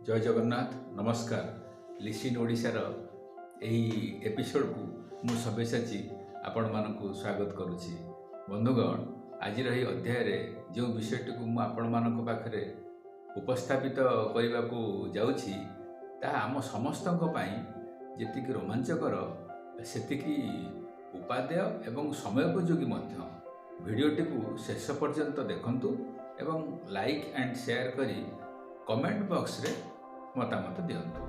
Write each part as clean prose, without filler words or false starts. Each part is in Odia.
ଜୟ ଜଗନ୍ନାଥ, ନମସ୍କାର। ଲିସିନ୍ ଓଡ଼ିଶାର ଏହି ଏପିସୋଡ଼କୁ ମୁଁ ସବ୍ୟସାଚୀ ଆପଣମାନଙ୍କୁ ସ୍ୱାଗତ କରୁଛି। ବନ୍ଧୁଗଣ, ଆଜିର ଏହି ଅଧ୍ୟାୟରେ ଯେଉଁ ବିଷୟଟିକୁ ମୁଁ ଆପଣମାନଙ୍କ ପାଖରେ ଉପସ୍ଥାପିତ କରିବାକୁ ଯାଉଛି, ତାହା ଆମ ସମସ୍ତଙ୍କ ପାଇଁ ଯେତିକି ରୋମାଞ୍ଚକର, ସେତିକି ଉପାଦେୟ ଏବଂ ସମୟୋପଯୋଗୀ ମଧ୍ୟ। ଭିଡ଼ିଓଟିକୁ ଶେଷ ପର୍ଯ୍ୟନ୍ତ ଦେଖନ୍ତୁ ଏବଂ ଲାଇକ୍ ଆଣ୍ଡ ସେୟାର କରି କମେଣ୍ଟ ବକ୍ସରେ ମତାମତ ଦିଅନ୍ତୁ।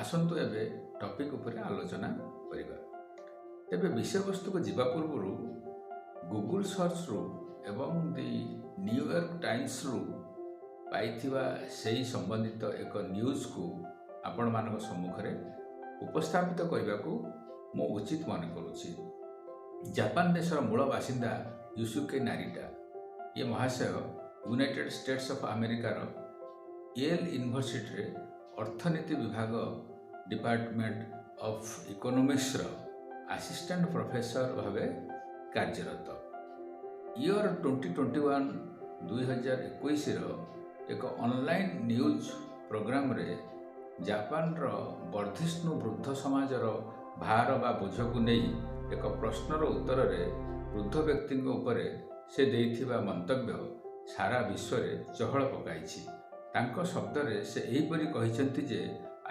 ଆସନ୍ତୁ, ଏବେ ଟପିକ୍ ଉପରେ ଆଲୋଚନା କରିବା। ତେବେ ବିଷୟବସ୍ତୁକୁ ଯିବା ପୂର୍ବରୁ ଗୁଗୁଲ ସର୍ଚ୍ଚରୁ ଏବଂ ଦି ନ୍ୟୁୟର୍କ ଟାଇମ୍ସରୁ ପାଇଥିବା ସେହି ସମ୍ବନ୍ଧିତ ଏକ ନ୍ୟୁଜ୍କୁ ଆପଣମାନଙ୍କ ସମ୍ମୁଖରେ ଉପସ୍ଥାପିତ କରିବାକୁ ମୁଁ ଉଚିତ ମନେ କରୁଛି। ଜାପାନ ଦେଶର ମୂଳ ବାସିନ୍ଦା ୟୁସୁକେ ନାରିଟା, ଇଏ ମହାଶୟ ୟୁନାଇଟେଡ୍ ଷ୍ଟେଟ୍ସ ଅଫ୍ ଆମେରିକାର ୟେଲ୍ ୟୁନିଭର୍ସିଟିରେ ଅର୍ଥନୀତି ବିଭାଗ, ଡିପାର୍ଟମେଣ୍ଟ ଅଫ୍ ଇକୋନୋମିକ୍ସର ଆସିଷ୍ଟାଣ୍ଟ ପ୍ରଫେସର ଭାବେ କାର୍ଯ୍ୟରତ। ଇୟର 2021, 2021ର ଏକ ଅନଲାଇନ୍ ନ୍ୟୁଜ୍ ପ୍ରୋଗ୍ରାମରେ ଜାପାନର ବର୍ଦ୍ଧିଷ୍ଣୁ ବୃଦ୍ଧ ସମାଜର ଭାର ବା ବୋଝକୁ ନେଇ ଏକ ପ୍ରଶ୍ନର ଉତ୍ତରରେ ବୃଦ୍ଧ ବ୍ୟକ୍ତିଙ୍କ ଉପରେ ସେ ଦେଇଥିବା ମନ୍ତବ୍ୟ ସାରା ବିଶ୍ୱରେ ଚହଳ ପକାଇଛି। ତାଙ୍କ ଶବ୍ଦରେ ସେ ଏହିପରି କହିଛନ୍ତି ଯେ,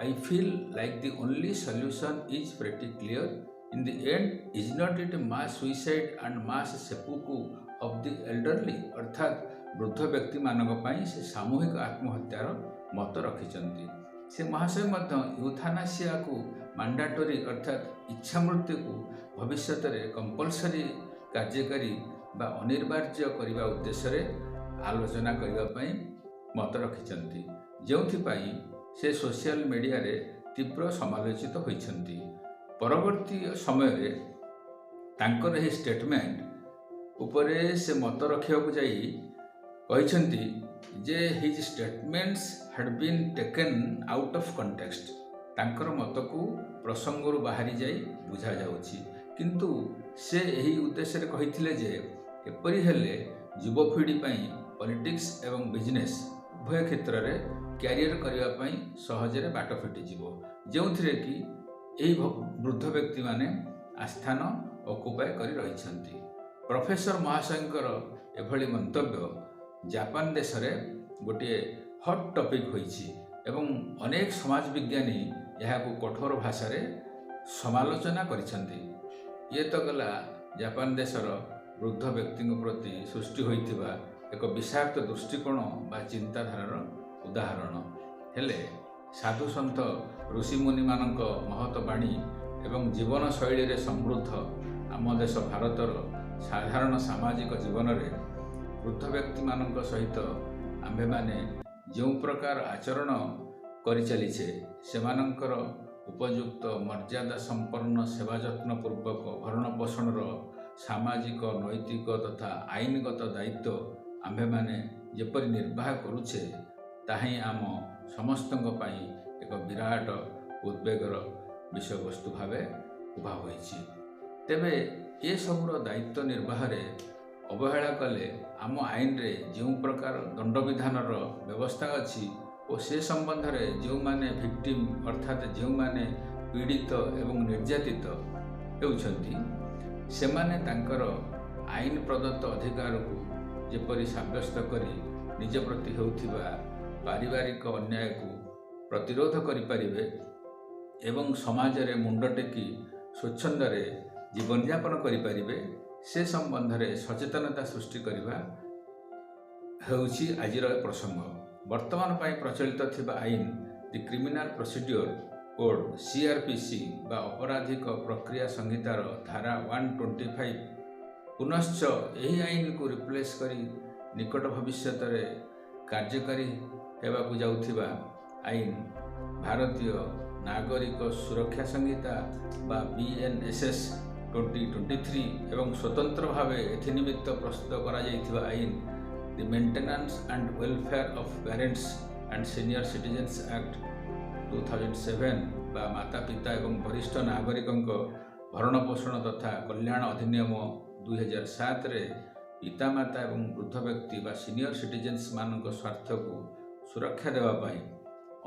"I feel like the only solution is pretty clear. In the end, is not it mass suicide and mass seppuku of the elderly?" ଅର୍ଥାତ୍ ବୃଦ୍ଧ ବ୍ୟକ୍ତିମାନଙ୍କ ପାଇଁ ସେ ସାମୂହିକ ଆତ୍ମହତ୍ୟାର ମତ ରଖିଛନ୍ତି। ସେ ମହାଶୟ ମଧ୍ୟ ୟୁଥାନାସିଆକୁ ମାଣ୍ଡାଟୋରି, ଅର୍ଥାତ୍ ଇଚ୍ଛାମୃତ୍ୟୁକୁ ଭବିଷ୍ୟତରେ କମ୍ପଲସରି କାର୍ଯ୍ୟକାରୀ ବା ଅନିବାର୍ଯ୍ୟ କରିବା ଉଦ୍ଦେଶ୍ୟରେ ଆଲୋଚନା କରିବା ପାଇଁ ମତ ରଖିଛନ୍ତି, ଯେଉଁଥିପାଇଁ ସେ ସୋସିଆଲ ମିଡ଼ିଆରେ ତୀବ୍ର ସମାଲୋଚିତ ହୋଇଛନ୍ତି। ପରବର୍ତ୍ତୀ ସମୟରେ ତାଙ୍କର ଏହି ଷ୍ଟେଟମେଣ୍ଟ ଉପରେ ସେ ମତ ରଖିବାକୁ ଯାଇ କହିଛନ୍ତି ଯେ his statements had been taken out of context। ତାଙ୍କର ମତକୁ ପ୍ରସଙ୍ଗରୁ ବାହାରି ଯାଇ ବୁଝାଯାଉଛି, କିନ୍ତୁ ସେ ଏହି ଉଦ୍ଦେଶ୍ୟରେ କହିଥିଲେ ଯେ ଏପରି ହେଲେ ଯୁବପିଢ଼ି ପାଇଁ ପଲିଟିକ୍ସ ଏବଂ ବିଜନେସ୍ ଉଭୟ କ୍ଷେତ୍ରରେ କ୍ୟାରିୟର କରିବା ପାଇଁ ସହଜରେ ବାଟ ଫିଟିଯିବ, ଯେଉଁଥିରେ କି ଏହି ବୃଦ୍ଧ ବ୍ୟକ୍ତିମାନେ ଆସ୍ଥାନ ଅକୁପାଏ କରି ରହିଛନ୍ତି। ପ୍ରଫେସର ମହାଶୟଙ୍କର ଏଭଳି ମନ୍ତବ୍ୟ ଜାପାନ ଦେଶରେ ଗୋଟିଏ ହଟ୍ ଟପିକ୍ ହୋଇଛି ଏବଂ ଅନେକ ସମାଜ ବିଜ୍ଞାନୀ ଏହାକୁ କଠୋର ଭାଷାରେ ସମାଲୋଚନା କରିଛନ୍ତି। ଇଏ ତ ଗଲା ଜାପାନ ଦେଶର ବୃଦ୍ଧ ବ୍ୟକ୍ତିଙ୍କ ପ୍ରତି ସୃଷ୍ଟି ହୋଇଥିବା ଏକ ବିଷାକ୍ତ ଦୃଷ୍ଟିକୋଣ ବା ଚିନ୍ତାଧାରାର ଉଦାହରଣ। ହେଲେ ସାଧୁସନ୍ଥ ଋଷିମୁନିମାନଙ୍କ ମହତ ବାଣୀ ଏବଂ ଜୀବନଶୈଳୀରେ ସମୃଦ୍ଧ ଆମ ଦେଶ ଭାରତର ସାଧାରଣ ସାମାଜିକ ଜୀବନରେ ବୃଦ୍ଧ ବ୍ୟକ୍ତିମାନଙ୍କ ସହିତ ଆମ୍ଭେମାନେ ଯେଉଁ ପ୍ରକାର ଆଚରଣ କରିଚାଲିଛେ, ସେମାନଙ୍କର ଉପଯୁକ୍ତ ମର୍ଯ୍ୟାଦା ସମ୍ପନ୍ନ ସେବା ଯତ୍ନ ପୂର୍ବକ ଭରଣ ପୋଷଣର ସାମାଜିକ, ନୈତିକ ତଥା ଆଇନଗତ ଦାୟିତ୍ୱ ଆମ୍ଭେମାନେ ଯେପରି ନିର୍ବାହ କରୁଛେ, ତାହା ହିଁ ଆମ ସମସ୍ତଙ୍କ ପାଇଁ ଏକ ବିରାଟ ଉଦ୍ବେଗର ବିଷୟବସ୍ତୁ ଭାବେ ଉଭା ହୋଇଛି। ତେବେ ଏସବୁର ଦାୟିତ୍ୱ ନିର୍ବାହରେ ଅବହେଳା କଲେ ଆମ ଆଇନରେ ଯେଉଁ ପ୍ରକାର ଦଣ୍ଡବିଧାନର ବ୍ୟବସ୍ଥା ଅଛି ଓ ସେ ସମ୍ବନ୍ଧରେ ଯେଉଁମାନେ ଭିକ୍ଟିମ୍, ଅର୍ଥାତ୍ ଯେଉଁମାନେ ପୀଡ଼ିତ ଏବଂ ନିର୍ଯାତିତ ହେଉଛନ୍ତି, ସେମାନେ ତାଙ୍କର ଆଇନ ପ୍ରଦତ୍ତ ଅଧିକାରକୁ ଯେପରି ସାବ୍ୟସ୍ତ କରି ନିଜ ପ୍ରତି ହେଉଥିବା ପାରିବାରିକ ଅନ୍ୟାୟକୁ ପ୍ରତିରୋଧ କରିପାରିବେ ଏବଂ ସମାଜରେ ମୁଣ୍ଡ ଟେକି ସ୍ୱଚ୍ଛନ୍ଦରେ ଜୀବନଯାପନ କରିପାରିବେ, ସେ ସମ୍ବନ୍ଧରେ ସଚେତନତା ସୃଷ୍ଟି କରିବା ହେଉଛି ଆଜିର ପ୍ରସଙ୍ଗ। ବର୍ତ୍ତମାନ ପାଇଁ ପ୍ରଚଳିତ ଥିବା ଆଇନ ଦି କ୍ରିମିନାଲ ପ୍ରୋସିଡିଓର କୋଡ୍, ସିଆରପିସି ବା ଅପରାଧିକ ପ୍ରକ୍ରିୟା ସଂହିତାର ଧାରା 125, ପୁନଶ୍ଚ ଏହି ଆଇନକୁ ରିପ୍ଲେସ୍ କରି ନିକଟ ଭବିଷ୍ୟତରେ କାର୍ଯ୍ୟକାରୀ ହେବାକୁ ଯାଉଥିବା ଆଇନ ଭାରତୀୟ ନାଗରିକ ସୁରକ୍ଷା ସଂହିତା ବା ବିଏନ୍ଏସ୍ଏସ୍ 2023 ଏବଂ ସ୍ୱତନ୍ତ୍ର ଭାବେ ଏଥିନିମିତ୍ତ ପ୍ରସ୍ତୁତ କରାଯାଇଥିବା ଆଇନ the Maintenance and Welfare of Parents and Senior Citizens Act, 2007 ବା ମାତା ପିତା ଏବଂ ବରିଷ୍ଠ ନାଗରିକଙ୍କ ଭରଣ ପୋଷଣ ତଥା କଲ୍ୟାଣ ଅଧିନିୟମ, 2007ରେ ପିତାମାତା ଏବଂ ବୃଦ୍ଧ ବ୍ୟକ୍ତି ବା ସିନିୟର ସିଟିଜେନ୍ସମାନଙ୍କ ସ୍ୱାର୍ଥକୁ ସୁରକ୍ଷା ଦେବା ପାଇଁ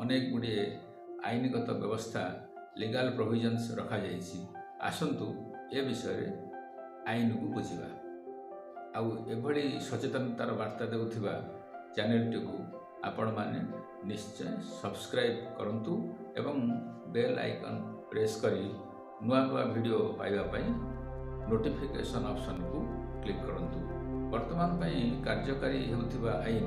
ଅନେକ ଗୁଡ଼ିଏ ଆଇନଗତ ବ୍ୟବସ୍ଥା, ଲିଗାଲ ପ୍ରୋଭିଜନ୍ସ ରଖାଯାଇଛି। ଆସନ୍ତୁ ଏ ବିଷୟରେ ଆଇନକୁ ବୁଝିବା। ଆଉ ଏଭଳି ସଚେତନତାର ବାର୍ତ୍ତା ଦେଉଥିବା ଚ୍ୟାନେଲଟିକୁ ଆପଣମାନେ ନିଶ୍ଚୟ ସବସ୍କ୍ରାଇବ୍ କରନ୍ତୁ ଏବଂ ବେଲ୍ ଆଇକନ୍ ପ୍ରେସ୍ କରି ନୂଆ ନୂଆ ଭିଡ଼ିଓ ପାଇବା ପାଇଁ ନୋଟିଫିକେସନ୍ ଅପସନ୍କୁ କ୍ଲିକ୍ କରନ୍ତୁ। ବର୍ତ୍ତମାନ ପାଇଁ କାର୍ଯ୍ୟକାରୀ ହେଉଥିବା ଆଇନ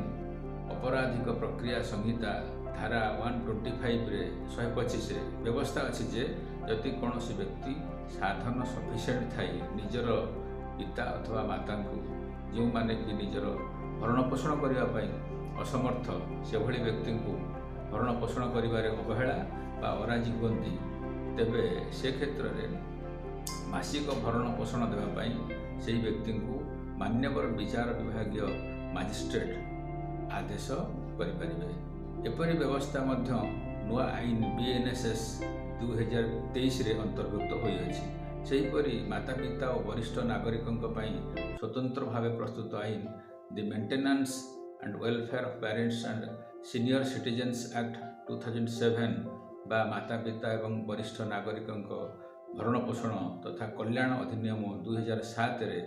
ଅପରାଧିକ ପ୍ରକ୍ରିୟା ସଂହିତା ଧାରା 125ରେ, 125ରେ ବ୍ୟବସ୍ଥା ଅଛି ଯେ ଯଦି କୌଣସି ବ୍ୟକ୍ତି ସାଧନ ସଫିସିଏଣ୍ଟ ଥାଇ ନିଜର ପିତା ଅଥବା ମାତାଙ୍କୁ, ଯେଉଁମାନେ କି ନିଜର ଭରଣ ପୋଷଣ କରିବା ପାଇଁ ଅସମର୍ଥ, ସେଭଳି ବ୍ୟକ୍ତିଙ୍କୁ ଭରଣ ପୋଷଣ କରିବାରେ ଅବହେଳା ବା ଅରାଜି ହୁଅନ୍ତି, ତେବେ ସେ କ୍ଷେତ୍ରରେ ମାସିକ ଭରଣ ପୋଷଣ ଦେବା ପାଇଁ ସେହି ବ୍ୟକ୍ତିଙ୍କୁ ମାନ୍ୟବର ବିଚାର ବିଭାଗୀୟ ମାଜିଷ୍ଟ୍ରେଟ୍ ଆଦେଶ କରିପାରିବେ। ଏପରି ବ୍ୟବସ୍ଥା ମଧ୍ୟ ନୂଆ ଆଇନ BNSS 2023ରେ ଅନ୍ତର୍ଭୁକ୍ତ ହୋଇଅଛି। ସେହିପରି ମାତା ପିତା ଓ ବରିଷ୍ଠ ନାଗରିକଙ୍କ ପାଇଁ ସ୍ୱତନ୍ତ୍ର ଭାବେ ପ୍ରସ୍ତୁତ ଆଇନ the Maintenance and Welfare of Parents and Senior Citizens Act 2007 ବା ମାତା ପିତା ଏବଂ ବରିଷ୍ଠ ନାଗରିକଙ୍କ ଭରଣ ପୋଷଣ ତଥା କଲ୍ୟାଣ ଅଧିନିୟମ 2007ରେ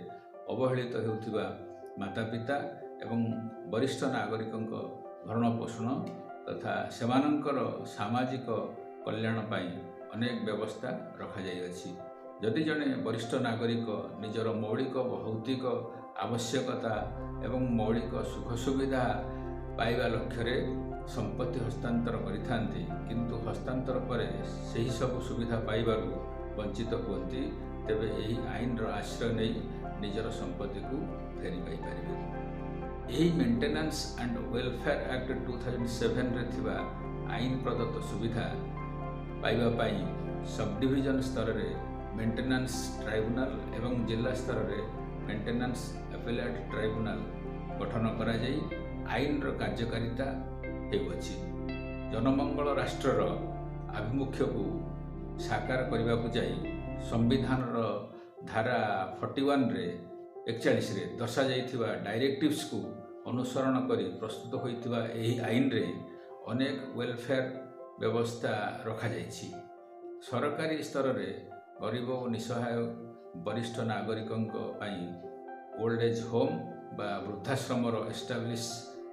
ଅବହେଳିତ ହେଉଥିବା ମାତା ପିତା ଏବଂ ବରିଷ୍ଠ ନାଗରିକଙ୍କ ଭରଣ ପୋଷଣ ତଥା ସେମାନଙ୍କର ସାମାଜିକ କଲ୍ୟାଣ ପାଇଁ ଅନେକ ବ୍ୟବସ୍ଥା ରଖାଯାଇଅଛି। ଯଦି ଜଣେ ବରିଷ୍ଠ ନାଗରିକ ନିଜର ମୌଳିକ ଭୌତିକ ଆବଶ୍ୟକତା ଏବଂ ମୌଳିକ ସୁଖ ସୁବିଧା ପାଇବା ଲକ୍ଷ୍ୟରେ ସମ୍ପତ୍ତି ହସ୍ତାନ୍ତର କରିଥାନ୍ତି, କିନ୍ତୁ ହସ୍ତାନ୍ତର ପରେ ସେହି ସବୁ ସୁବିଧା ପାଇବାରୁ ବଞ୍ଚିତ ହୁଅନ୍ତି, ତେବେ ଏହି ଆଇନର ଆଶ୍ରୟ ନେଇ ନିଜର ସମ୍ପତ୍ତିକୁ ଫେରି ପାଇପାରିବେ। ଏହି ମେଣ୍ଟେନାନ୍ସ ଆଣ୍ଡ ୱେଲଫେୟାର ଆକ୍ଟ 2007ରେ ଥିବା ଆଇନ ପ୍ରଦତ୍ତ ସୁବିଧା ପାଇବା ପାଇଁ ସବଡିଭିଜନ ସ୍ତରରେ ମେଣ୍ଟେନାନ୍ସ ଟ୍ରାଇବୁନାଲ ଏବଂ ଜିଲ୍ଲା ସ୍ତରରେ ମେଣ୍ଟେନାନ୍ସ ଆପେଲେଟ୍ ଟ୍ରାଇବୁନାଲ ଗଠନ କରାଯାଇ ଆଇନର କାର୍ଯ୍ୟକାରିତା ହେଉଅଛି। ଜନମଙ୍ଗଳ ରାଷ୍ଟ୍ରର ଆଭିମୁଖ୍ୟକୁ ସାକାର କରିବାକୁ ଯାଇ ସମ୍ବିଧାନର ଧାରା 41ରେ, 41ରେ ଦର୍ଶାଯାଇଥିବା ଡାଇରେକ୍ଟିଭ୍ସକୁ ଅନୁସରଣ କରି ପ୍ରସ୍ତୁତ ହୋଇଥିବା ଏହି ଆଇନରେ ଅନେକ ୱେଲଫେୟାର ବ୍ୟବସ୍ଥା ରଖାଯାଇଛି। ସରକାରୀ ସ୍ତରରେ ଗରିବ ଓ ନିଃସହାୟ ବରିଷ୍ଠ ନାଗରିକଙ୍କ ପାଇଁ ଓଲ୍ଡ ଏଜ୍ ହୋମ୍ ବା ବୃଦ୍ଧାଶ୍ରମର ଏଷ୍ଟାବ୍ଲିଶ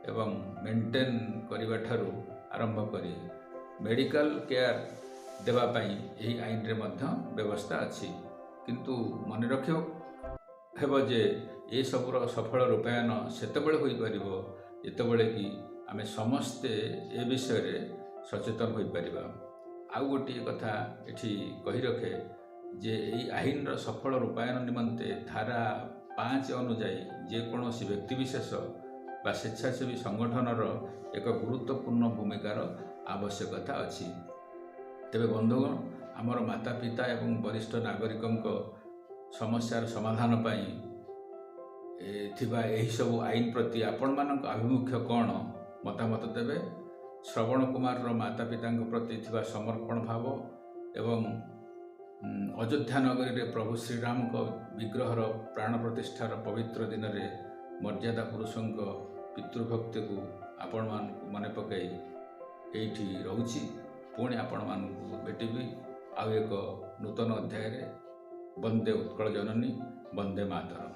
ଏବଂ ମେଣ୍ଟେନ୍ କରିବା ଠାରୁ ଆରମ୍ଭ କରି ମେଡ଼ିକାଲ କେୟାର ଦେବା ପାଇଁ ଏହି ଆଇନରେ ମଧ୍ୟ ବ୍ୟବସ୍ଥା ଅଛି। କିନ୍ତୁ ମନେ ରଖିବ ହେବ ଯେ ଏସବୁର ସଫଳ ରୂପାୟନ ସେତେବେଳେ ହୋଇପାରିବ, ଯେତେବେଳେ କି ଆମେ ସମସ୍ତେ ଏ ବିଷୟରେ ସଚେତନ ହୋଇପାରିବା। ଆଉ ଗୋଟିଏ କଥା ଏଠି କହି ରଖେ ଯେ ଏହି ଆଇନର ସଫଳ ରୂପାୟନ ନିମନ୍ତେ ଧାରା 5 ଅନୁଯାୟୀ ଯେକୌଣସି ବ୍ୟକ୍ତିବିଶେଷ ବା ସ୍ୱେଚ୍ଛାସେବୀ ସଂଗଠନର ଏକ ଗୁରୁତ୍ୱପୂର୍ଣ୍ଣ ଭୂମିକାର ଆବଶ୍ୟକତା ଅଛି। ତେବେ ବନ୍ଧୁଗଣ, ଆମର ମାତା ପିତା ଏବଂ ବରିଷ୍ଠ ନାଗରିକଙ୍କ ସମସ୍ୟାର ସମାଧାନ ପାଇଁ ଥିବା ଏହିସବୁ ଆଇନ ପ୍ରତି ଆପଣମାନଙ୍କ ଆଭିମୁଖ୍ୟ କ'ଣ, ମତାମତ ଦେବେ। ଶ୍ରବଣ କୁମାରର ମାତା ପିତାଙ୍କ ପ୍ରତି ଥିବା ସମର୍ପଣ ଭାବ ଏବଂ ଅଯୋଧ୍ୟା ନଗରୀରେ ପ୍ରଭୁ ଶ୍ରୀରାମଙ୍କ ବିଗ୍ରହର ପ୍ରାଣ ପ୍ରତିଷ୍ଠାର ପବିତ୍ର ଦିନରେ ମର୍ଯ୍ୟାଦା ପୁରୁଷଙ୍କ ପିତୃଭକ୍ତିକୁ ଆପଣମାନଙ୍କୁ ମନେ ପକାଇ ଏଇଠି ରହୁଛି। ପୁଣି ଆପଣମାନଙ୍କୁ ଭେଟିବି ଆଉ ଏକ ନୂତନ ଅଧ୍ୟାୟରେ। ବନ୍ଦେ ଉତ୍କଳ ଜନନୀ, ବନ୍ଦେ ମାତରମ୍।